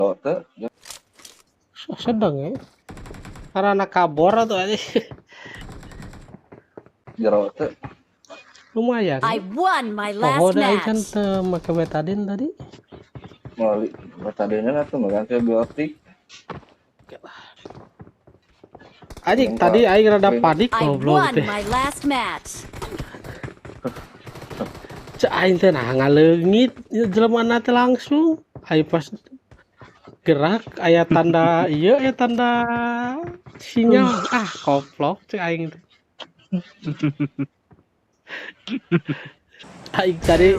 Teu. Sedang ya. Karena kabor atau aja. Jero teu. Lumayan. I won my last Oh, udah kan match. teu make betadine tadi. Melalui betadine atuh mah antibiotik. Anjing tadi aing rada panik I goblok won teh. my last match. Cek aing teh nah ngaleungit jelema teh langsung. Aing pas gerak aya tanda ieu aya tanda sinyal. Ah koplok cek aing teh. Aing tadi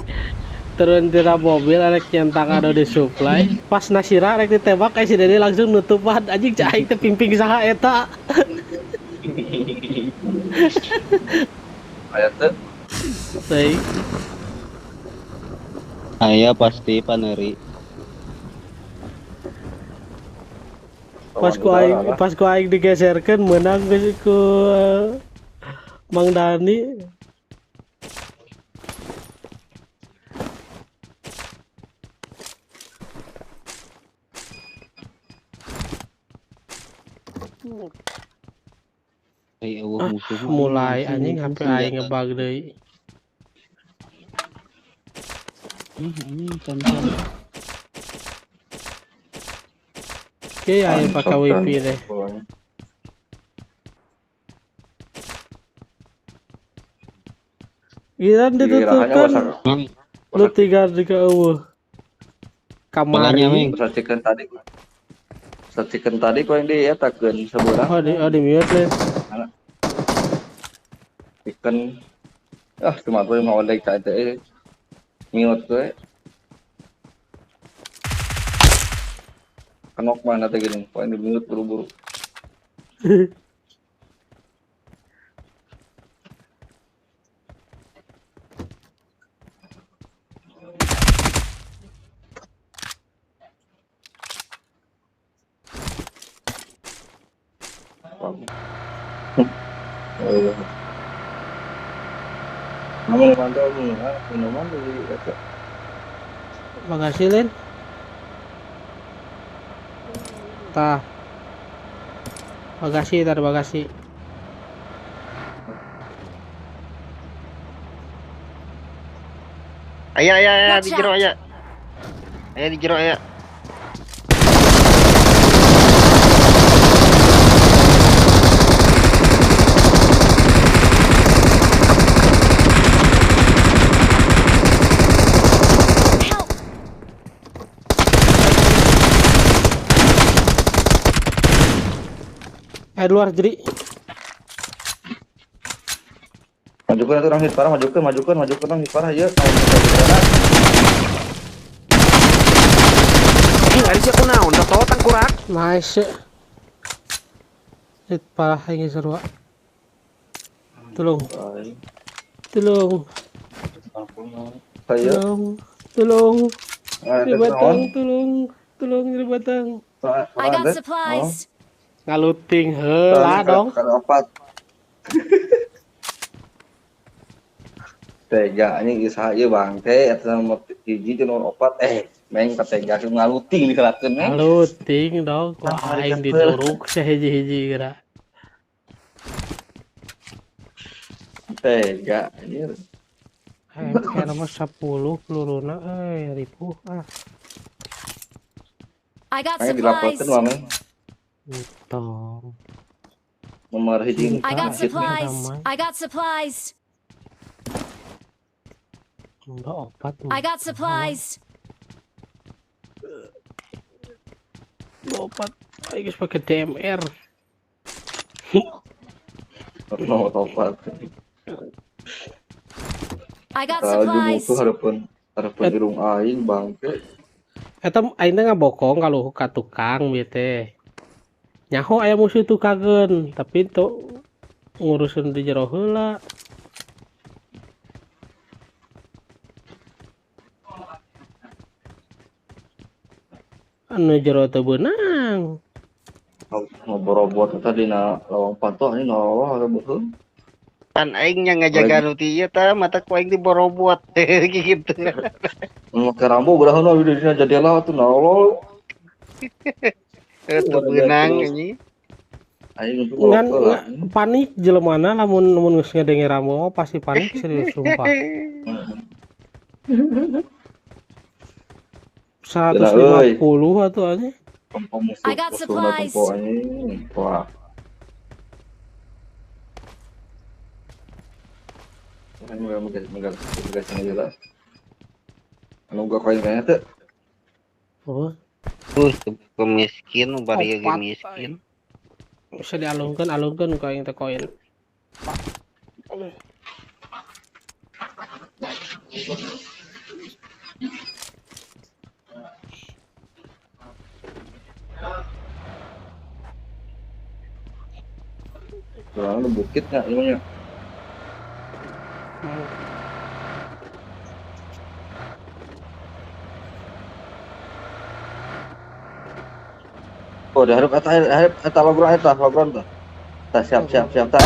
turun dari mobil arek nyentak anu di supply. Pas Nasira arek ditembak si Dede langsung nutupan anjing cek aing teh pimping saha eta. Aya teu. Teuing. Aya pasti paneri. Pas ku aing digeserkeun meunang geus ku Mang Dani. Mulai anjing HP aing ngebug deui. Oke, aing pakai wifi deh. Giliran ditutupkan lu tiga eueuh. Kamari. Chicken tadi. Chicken tadi kau yang di etakeun sebeurang. Oh di mute leh. Chicken ah cuma gue mau like tadi mute gue. Kenok mana teh gini, kau yang di mute buru-buru. Minuman dari itu. Makasih Lin. Tah. Makasih, tar makasih. Aya aya aya di jero aya. Aya di jero aya. Luar jadi majukan atuh orang hit parah, majukan orang hit parah ieu. Ih, ari sia kunaon da tau tangkurak. Nice. Hit parah ini seru. Tolong. Tolong. Tolong. Tolong. Batang, tolong. Tolong jadi batang. I got supplies. Ngaluting heula dong. Opat. Tega anjing ieu saha ieu bang teh eta nomor hiji jeung nomor opat meng katega ngaluting dikelakeun meng. Ngaluting dong ku aing dituruk sahiji-hiji geura. Tega anjir. Kayak nomor 10 peluruna euy ripuh ah. I got supplies. Dilaporkeun mah meng. Tong. Nomor hiji. I got supplies. I got supplies. Opat. I got supplies. Opat. Ayo guys pakai DMR. Nomor opat. I got supplies. Hareupeun irung aing bangke. Eta aing teh ngabokong kalau ka tukang ieu teh. Nyaho aya musuh tukangeun, tapi tuh ngurusin di jero heula. Anu jero teu beunang. Ngobrol-ngobrol teh dina lawang panto anjing noloh beuheung. Pan aing nya ngajaga nu ti ieu tah mata ku aing diborobot gitu. Make rambo beuheung dina jadela atuh noloh. Teu beunang anjing. Ngan panik jelemana lamun lamun geus ngadenge ramo pasti panik serius sumpah. 150 atuh anjing. I got supplies. Wah. Anu gua koin kayaknya tuh. Oh. Miskin bari ge miskin. Bisa dialungkan, alungkan ku aing teh koin. Soalnya bukit nggak ilmunya. Oh, dah harap eta logron eta logron tuh. Tah siap siap siap tah.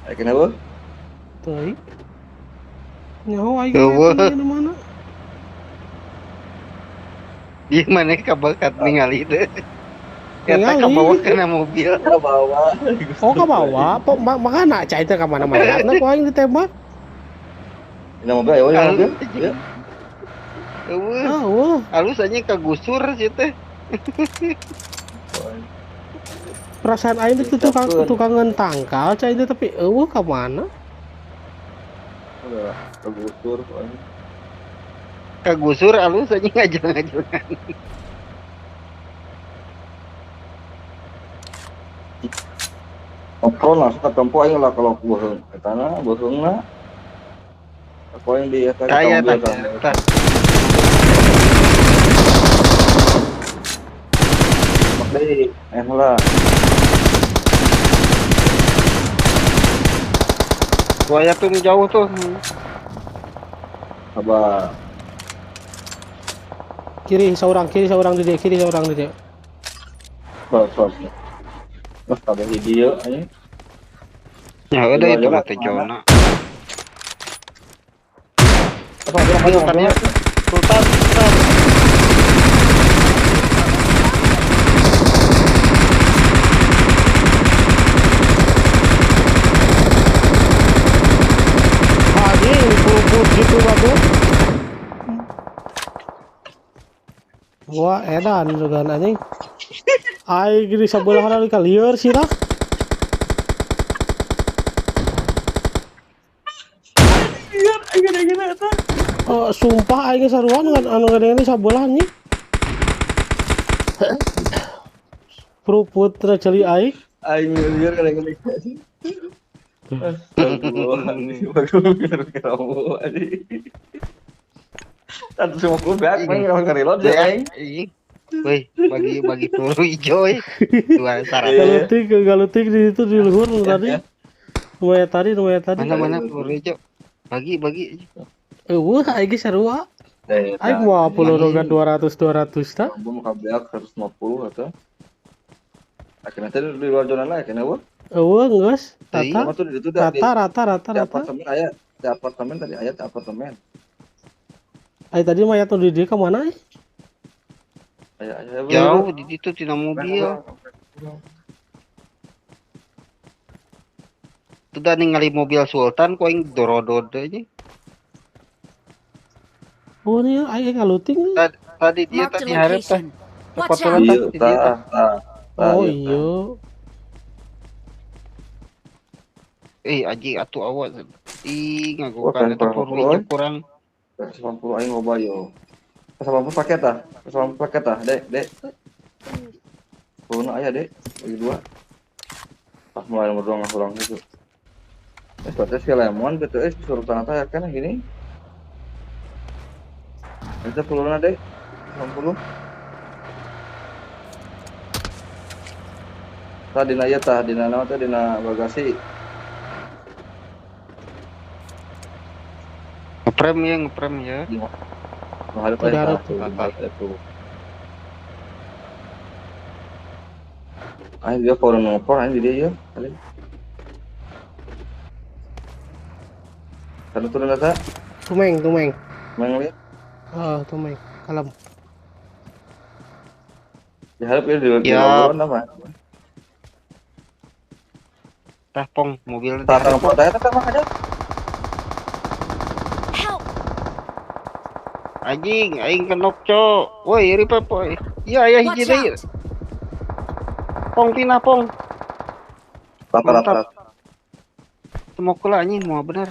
Ayo kenapa? Teuing. Nyaho aing di mana? Di mana kabakat ningali teh. Eta kabawa kana mobil. Kabawa. Oh, kabawa. Makana cai teh ka mana-mana ku aing ditembak. Dina mobil ayo mobil. Eueuh. Eueuh. Alus aja kagusur sih teh. Perasaan aing teh tukangan tangkal cai teh tapi eueuh ka mana? Udah kagusur aing. Kagusur alus aja ngajeng-ngajengan. Oprol langsung ketempo aing lah kalau boheung. Etana boheungna. Aku yang di atas mobil tah. Deui, lah. Buaya tuh jauh tuh. Sabar. Kiri seorang di dia, kiri seorang di dia. Sok. Wah, kabeh di dieu anjing. Ya udah itu mah teh zona. Sultan. Anjing, puput gitu batu. Wah, edan juga anjing. Aing di sebelah hari kalieur sih lah. Oh, sumpah aing saruan ngan anu gede ini sabelah anjing. Pruput celi aing. Aing lieur kadang-kadang. Astagfirullahaladzim, bagus anjing. 150 beak main kalau ngereload ya aing. Woi, bagi peluru hijau euy. Dua saratus. Galutik di situ di luhur tadi. Lumayan tadi. Mana peluru hijau? Bagi. Eueuh aing ge sarua. Aing mau peluru kan 200 tah. Bom kabeak 150 atau. Akhirnya teh di luar zona lah akhirnya eueuh. Eueuh geus. Rata. Apartemen aya, di apartemen tadi aya di apartemen. Ai tadi mah aya tuh di dieu ka mana euy? Aya jauh di ditu tina mobil. Tuh da ningali mobil Sultan ku aing dorodod deui. Oh ini aing ngaluting. Tadi dia tadi hareup tah. Tah. Oh iya. Aji atuh awas. Ih ngagokan eta peluru kurang. 180 aing loba yo. 180 paket tah. 180 paket tah, Dek, Dek. Peluruna aya, Dek. Bagi dua. Tah mulai nomor 2 ngahurang gitu. Berarti si lemon BTS disuruh tanah tah ya kan gini. Itu peluruna deh, 60. Tah dina ieu tah, dina naon teh dina bagasi. Ngeprem ya. Udah tuh. Ayo dia kalau ngepor ayo dia ya. Sanu turun eta. Tumeng, tumeng. Tumeng lihat. Oh, tumeng. Kalem. Diharap ya di lawan apa? Tah pong mobil. Tah tah tah tah aja. Help. Anjing, aing kenok cok. Woi, ripe poy. Iya, aya hiji deui. Pong pindah pong. Mantap. Semok lah anjing, mau bener.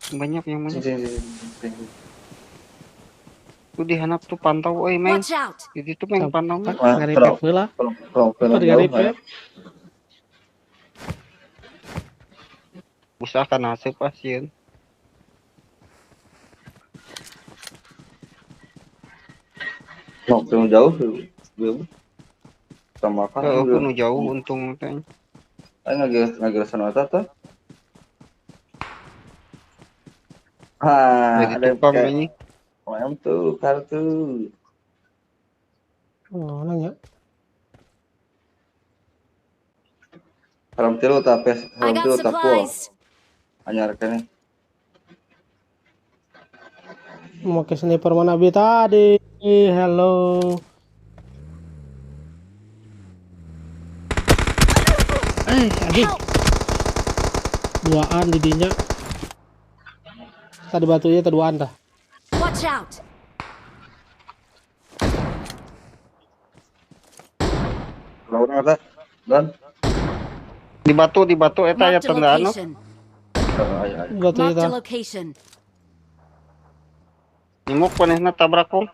Banyak yang mana. Tuh dihanap tuh pantau euy, Meng. Di situ Meng pantau. Ngaripep heula. Ngaripep. Usah kan hasil pasien. Waktu jauh belum. Sama kan. Heeh, nu jauh untung teh. Aing ngageresan eta teh. Ah, ada tukang ini. OM tuh kartu. Oh, nanya. Haram tilu tapes, haram tilu tapo. Anyar kene. Mau ke sniper mana bi tadi? Hello. Aduh. Duaan didinya. Tadi batunya duaan dah. Watch out. Lawan eta. Dan di batu eta aya tanda anu. Batu eta. Nyemuk panehna tabrak kong.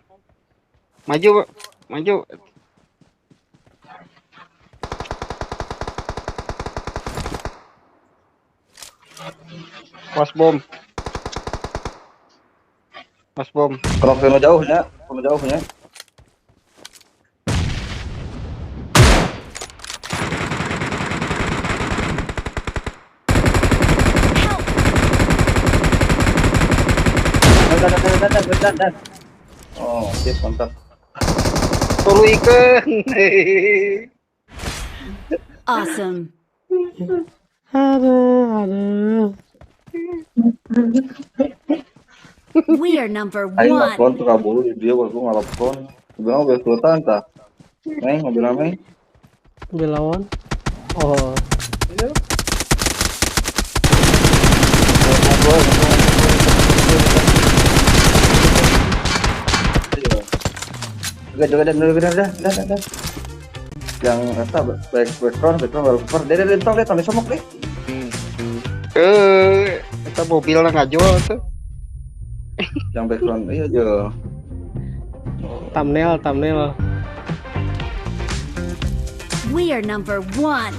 Maju, maju. Was bom. Mas bom. Kalau kena jauhnya, kalau jauhnya. Dan. Oh, sip, mantap. Tuluikeun. Awesome. Aduh, aduh. We are number one. Aing nelfon tuh kabur dia waktu ngelepon. Bilang mobil sultan tah. Neng mobil apa? Mobil lawan. Oh. Iya. Juga dan. Yang apa? Background wallpaper. Dia tong deh, tong somok deh. Eta mobilna ngajual tuh. Yang background iya jo. Thumbnail. We are number one.